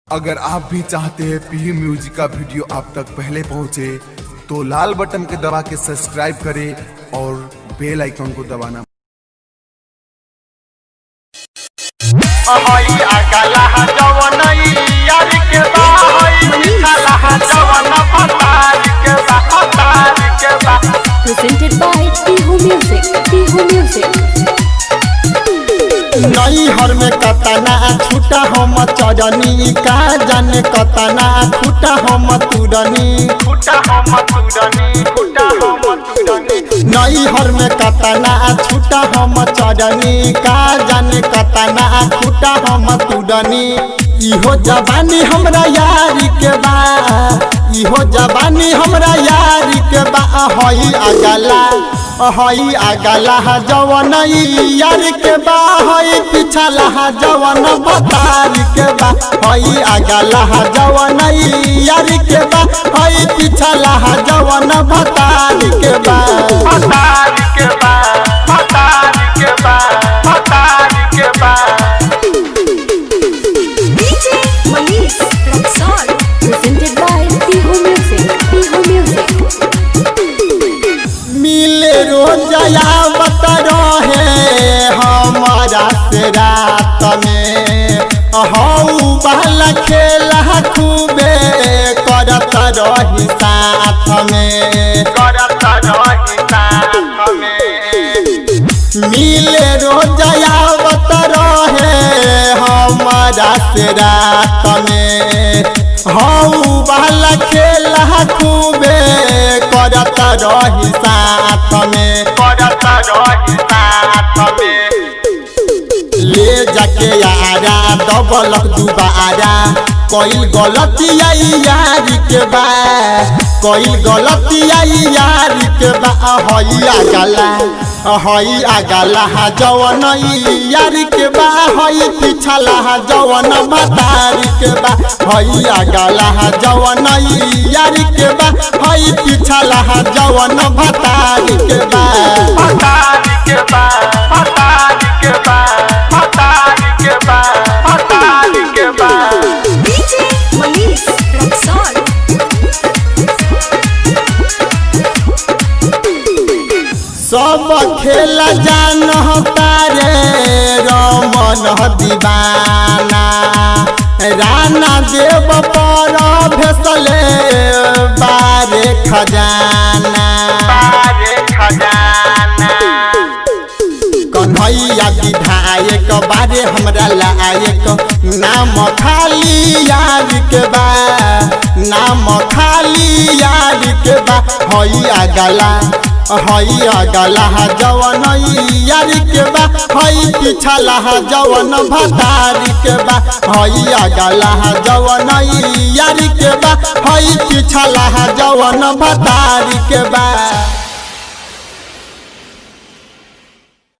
अगर आप भी चाहते हैं पी म्यूजिक का वीडियो आप तक पहले पहुंचे, तो लाल बटन के दबा के सब्सक्राइब करें और बेल आइकन को दबाना। Presented by Tihu Music. Tihu Music. नैहर में कतना छूटा हम चरनी, का जाने कतना छूटा हम तुरनी। नैहर में कतना छूटा हम चरनी, का जाने कतना छूटा हम तुरनी। इहो जवानी हमरा यार के बा, इहो जवानी हमरा यार के बा। हई अगला, हई अगला जवन यार के बा, हई पिछला जवन बतार के बा। हई अगला जवन यार के बा, हई पिछला जवन बतार के बा। DJ Manish Roxon. Presented by Tihu Music. Tihu Music. मिले रोजया बत रहे हमारा से रात में, हऊ बाल खेला खूबे करत रही साथ में। मिले रोजया बत रहे हमारा से रात में, हऊ बाल खेला खूबे करत रही साथ में। ले जाके यारा दबलक दुबारा, कइल गलती आई यार के बा, कइल गलती आई यार के बा। हई अगला, हई अगला जवन यार के बा, हई पिछला जवन बतार के बा। हई अगला जवन यार के बा, हई पिछला जवन बतार के बा। DJ Manish Roxon. सब खेल जान तारे रमन दीवाना, राना देव पर भेसले बारे खजाना। कन्हैया विधायक बारे हमरा लायक, नाम खाली यार के बा, नाम खाली यार के बा। हई अगला, हई अगला जवन यार के बा, हई पिछला जवन भतार के बा। हई अगला जवन यार के बा, हई पिछला जवन भतार के बा।